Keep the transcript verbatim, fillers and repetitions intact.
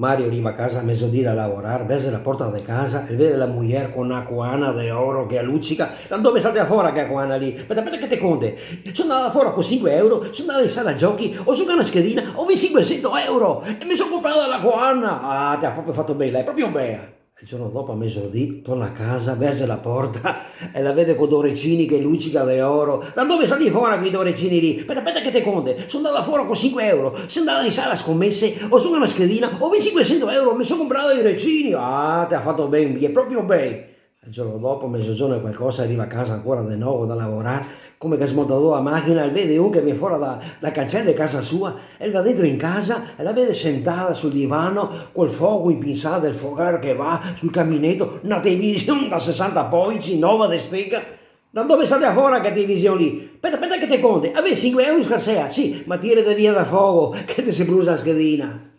Mario riva a casa a mezodì da lavorar, verze la porta de casa e vede la mujer co na coana de oro che lucica. Da dove salta fora che coana lì? Speta, speta che te conte. Son ndada fora co sinque euro, son ndada in sala giochi, go zogà na schedina, go vinto sinquesento euro e me son comprada la coana. Ah, te ga proprio fato ben, la xe proprio bea. El giorno dopo a mezodì torna a casa, verze la porta e la vede co do recini che lucica de oro. Da dove salta fora quei do recini lì? Speta, speta che te conte. Son ndada fora co sinque euro, son ndada in sala scomese, go zogà na schedina, go vinto sinquesento euro, me son comprada i recini. Ah, te ga fato ben, xe proprio bea. El giorno dopo, mezogiorno e qualcosa, riva a casa ancora de novo da lavorar, come che smonta do a machina, el vede un che vien fora da, da cancel de casa sua, el va dentro in casa e la vede sentada sul divano, col fogo inpinsà del fogar che va, sul camineto, na television da sesanta poici, nova de steca. Da dove salta fora che television lì? Speta, speta che te conte. Avè sinque euro scarsea, sì, ma tirate via dal fogo, che te se brusa la schedina.